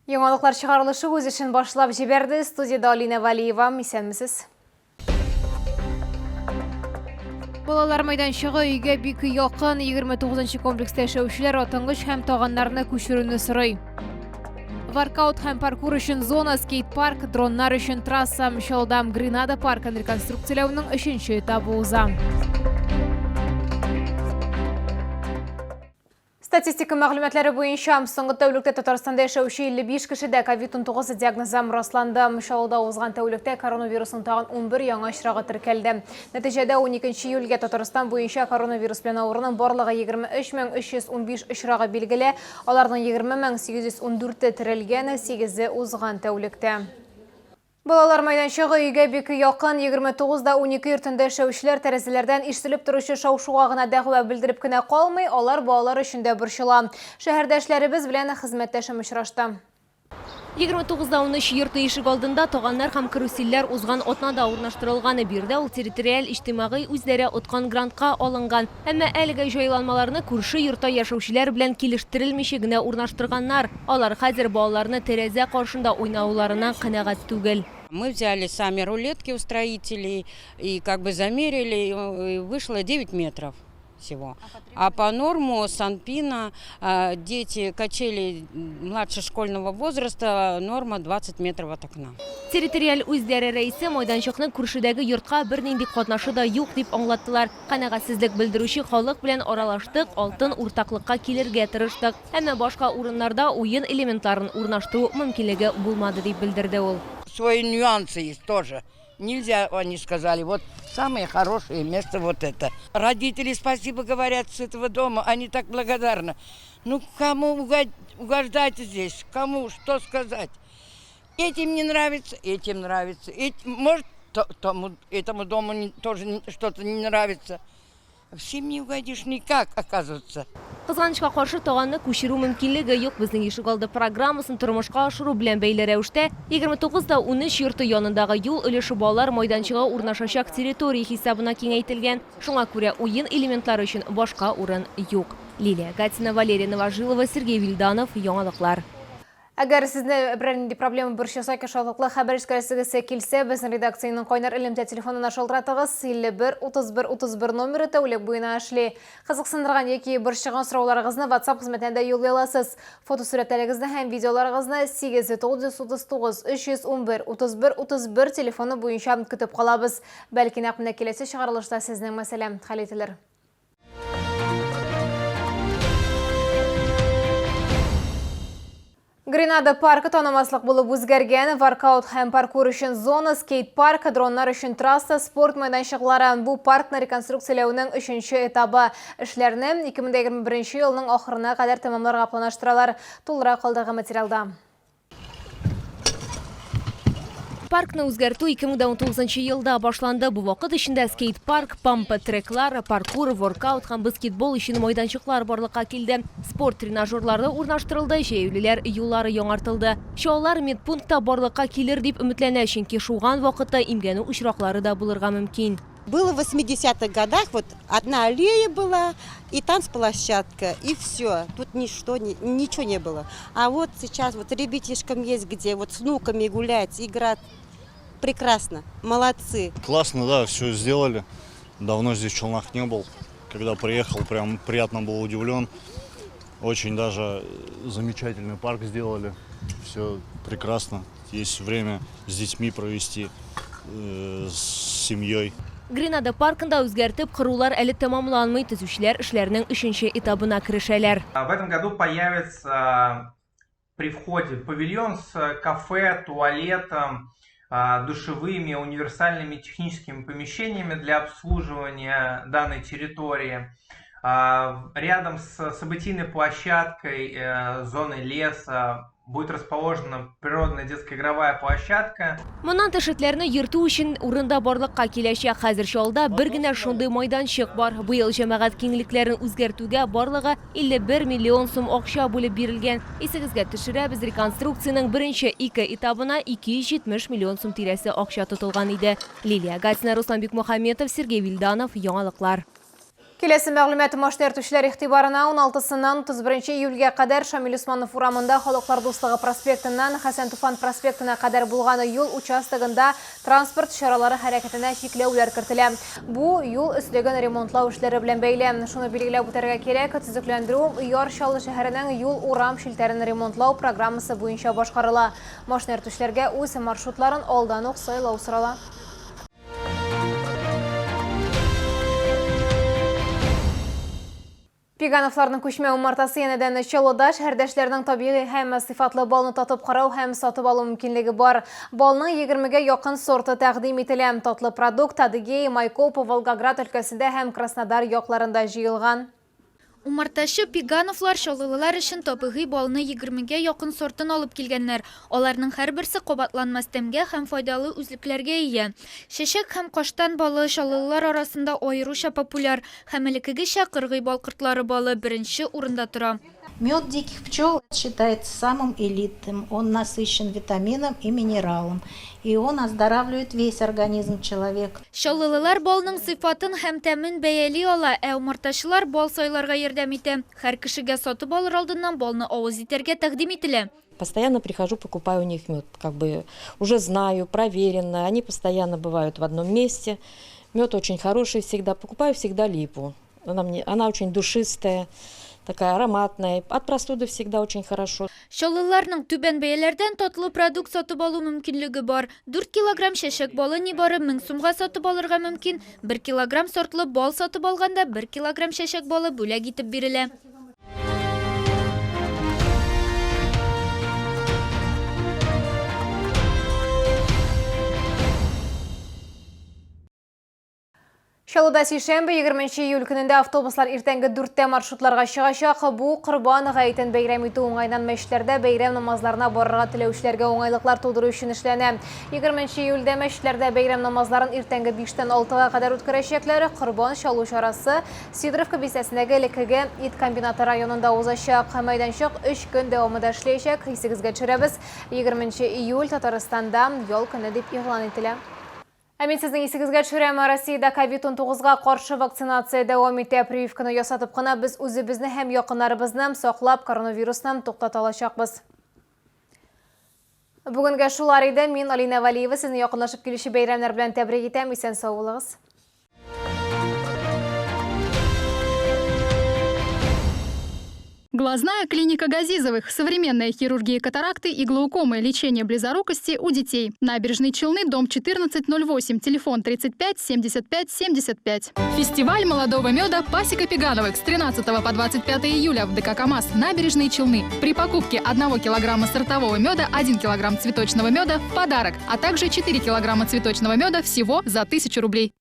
Яңалыклар чыгарылышы үз эшен башлап җибәрде. Студиядә Алинә Вәлиева. Исәнмесез. Балалар мәйданчыгы өйгә бик якын. 29 нчы комплекста яшәүчеләр атынгыч һәм таганнарны күчерүне сорый. Воркаут һәм паркур өчен зона, скейт-парк, дроннар өчен трасса, Чаллыда Гренада паркын реконструкцияләүнең өченче этабы уза. Статистика мәгълүматлары буенча, соңгы тәүлектә Татарстанда яшәүче 55 кешедә COVID-19 диагнозы расланды. Чаллыда узган тәүлектә коронавирусның тагын 11 яңа очрагы теркәлде. Нәтиҗәдә 12 июльгә Татарстан буенча коронавирус белән авыруның барлыгы 23315 очрагы билгеле. Аларның 20814-е терелгән, 8-е узган тәүлектә. Балалар мәйданчыгы өйгә бик якын, 29 да 12 йортында яшәүчеләр тәрәзәләрдән ишетелеп торучы шау-шуга гына дәгъва белдереп кенә калмый, алар балалар өчен дә борчыла. Шәһәрдәшләребез белән хезмәттәшем очрашты. 29 да 13 йорты ишек алдында таганнар һәм карусельләр узган атнада урнаштырылган. Биредә ул территориаль иҗтимагый үзидарә откан грантка алынган. Әмма әлеге җайланмаларны күрше йортта яшәүчеләр белән килештерелмичә генә урнаштырганнар. Алар хәзер балаларны тәрәзә каршында уйнауларына канәгать түгел. Мы взяли сами рулетки у строителей и как бы замерили, и вышло 9 метров всего. А по норму Санпина дети качели младше школьного возраста норма 20 метров от окна. Территориаль үзидарә рәисе майданчыкның күршедәге йортка бернинди катнашы да юк дип аңлаттылар. Канәгатьсезлек белдерүче халык белән аралаштык, алтын уртаклыкка килергә тырыштык. Әмма башка урыннарда уен элементларын урнаштыру мөмкинлеге булмады, дип белдерде ул. Свои нюансы есть тоже. Нельзя, они сказали, вот самое хорошее место вот это. Родители спасибо говорят с этого дома, они так благодарны. Ну, кому угождать здесь, кому что сказать? Этим не нравится, этим нравится. Может, тому, этому дому не, тоже что-то не нравится. Всем не угодишь никак, оказывается. Кызганычка каршы, таганны күчерү мөмкинлеге юк. Безнең ишегалды программасын тормышка ашыру белән бәйле рәвештә, 29 да 13 йорты янындагы юл өлеше балалар майданчыгы урнашачак территория хисабына киңәйтелгән. Шуңа күрә уен элементлары өчен башка урын юк. Лилия Гатина, Валерия Новожилова, Сергей Вильданов, Яңалыклар. Әгәр сезне берәр нинди проблема борчыса яки шатлыклы хәбәр җиткерәсегез килсә, безнең редакциянең кайнар элемтә телефонына шалтыратыгыз. 51 31 31 номеры тәүлек буена эшли. Кызыксындырган яки борчыган сорауларыгызны WhatsApp хезмәтенә дә юллый аласыз. Фотосурәтләрегезне һәм видеоларыгызны 8 939 311 31 31 телефоны буенча көтеп калабыз. Бәлки нәкъ менә киләсе чыгарылышта сезнең мәсьәлә хәл ителер. Гренада паркы танымаслык булып үзгәргән. Воркаут һәм паркур өчен зона, скейт-парк, дроннар өчен трасса, спорт мәйданчыклары. Бу паркны реконструкцияләүнең өченче этабы. Эшләрне 2021 елның ахырына кадәр тәмамларга планлаштыралар. Тулырак алдагы материалда. Паркны үзгәртү 2019 елда башланды. Бу вакыт эчендә скейт-парк, памп-треклар, паркур, воркаут һәм баскетбол өчен майданчыклар барлыкка килде. Спорт тренажерлары урнаштырылды, җәяүлеләр юллары яңартылды. Чаллылар медпункт та барлыкка килер дип өметләнә, чөнки шуган вакытта имгәнү очраклары да булырга мөмкин. Было в 80-х годах, вот одна аллея была и танцплощадка, и все. Тут ничто, ничего не было. А вот сейчас вот ребятишкам есть где вот с внуками гулять, играть. Прекрасно, молодцы. Классно, да, все сделали. Давно здесь в Челнах не был. Когда приехал, прям приятно был удивлен. Очень даже замечательный парк сделали. Все прекрасно. Есть время с детьми провести, с семьей. Гренада паркында үзгәртеп корулар әле тәмамланмый, төзүчеләр эшләрнең өченче этабына керешәләр. В этом году появится при входе павильон с кафе, туалетом, душевыми, универсальными техническими помещениями для обслуживания данной территории. Рядом с событийной площадкой, зоной леса будет расположена природная детская игровая площадка. Моннан тыш этләрне йөртү өчен урын да барлыкка киләчәк. Хәзер Чаллыда бер генә шундый майданчык бар. Быел җәмәгать киңлекләрен үзгәртүгә барлыгы 51 миллион сум акча бүлеп бирелгән. Исегезгә төшерәбез, реконструкциянең беренче ике этабына 270 миллион сум тирәсе акча тотылган иде. Лилия Гатина, Руслан Бикмухаметов, Сергей Вильданов, Яңалыклар. Киләсе мәгълүмат машина йөртүчеләр игътибарына 16-сыннан 31 июльгә кадәр Шамил Усманов урамында Халыклар дуслыгы проспектыннан Хәсән Туфан проспектына кадәр булган юл участогында транспорт чаралары хәрәкәтенә чикләүләр кертелә. Бу юл өслеген ремонтлау эшләре белән бәйле. Шуны билгеләп үтәргә кирәк, төзекләндерү Яр Чаллы шәһәренең юл-урам челтәрен ремонтлау программасы буенча башкарыла. Машина йөртүчеләргә үз маршрутларын алдан ук сайлау сорала. Пигановларның күчмә умартасы янәдән Чаллыда шәһәрдәшләрнең табигый һәм сыйфатлы балны татып карау һәм сатып алу мөмкинлеге бар. Балның 20-гә якын сорты тәкъдим ителә. Татлы продукт Адыгея, Майкоп, Волгоград өлкәсендә һәм Краснодар якларында җыелган. Умартачы Пигановлар чаллылылар өчен табигый балны егермегә якын сортын алып килгәннәр. Аларның һәрберсе кабатланмас тәмгә һәм файдалы үзлекләргә ия. Чәчәк һәм каштан балы чаллылылар арасында аеруча популяр һәм элеккегечә кыргый бал кортлары балы беренче урында тора. Мед диких пчел считается самым элитным, он насыщен витамином и минералом, и он оздоравливает весь организм человека. Чаллылылар балның сыйфатын һәм тәмен бәяли ала, ә умартачылар бал сайларга ярдәм итә. Һәр кешегә сатып алыр алдыннан балны авыз итәргә тәкъдим ителә. Постоянно прихожу, покупаю у них мед. Как бы уже знаю, проверено. Они постоянно бывают в одном месте. Мед очень хороший всегда. Покупаю всегда липу. Она, мне, она очень душистая, такая ароматная. От простуды всегда очень хорошо. Чаллыларның түбән бәяләрдән татлы продукт сатып алу мөмкинлеге бар. 4 килограмм чәчәк балы нибары 1000 сумга сатып алырга мөмкин. 1 килограмм сортлы бал сатып алганда 1 килограмм чәчәк балы бүләк итеп бирелә. Чаллыда сишәмбе 20 июль көнендә автобуслар иртәнге 4-тә маршрутларга чыгачак. Бу Корбан гаетен бәйрәм итү уңаеннан мәчетләрдә бәйрәм намазларына барырга теләүчеләргә уңайлыклар тудыру өчен эшләнә. 20 июльдә мәчетләрдә бәйрәм намазларын иртәнге 5-тән 6-га кадәр үткәрәчәкләр. Корбан чалу чарасы Сидоровка бистәсендәге элеккеге ит комбинаты районында узачак. Мәйданчык 3 көн дәвамында эшләячәк. Исегезгә төшерәбез, 20 июль Татарстанда ял көне дип игълан ителә. Ә мин сезнең исегезгә төшерәм, Россиядә ковид-19-га каршы вакцинация дәвам итә. Прививканы ясатып кына без үзебезне һәм якыннарыбызны саклап, коронавирусны туктата алачакбыз. Бүгенгә шулар иде. Мин Алинә Вәлиева сезне якынлашып килүче бәйрәмнәр белән тәбрик итәм. Исән-сау булыгыз. Глазная клиника Газизовых. Современная хирургия катаракты и глаукомы. Лечение близорукости у детей. Набережные Челны, дом 1408. Телефон 35 75 75. Фестиваль молодого меда «Пасека Пегановых» с 13 по 25 июля в ДК КАМАЗ. Набережные Челны. При покупке 1 килограмма сортового меда 1 килограмм цветочного меда в подарок, а также 4 килограмма цветочного меда всего за 1000 рублей.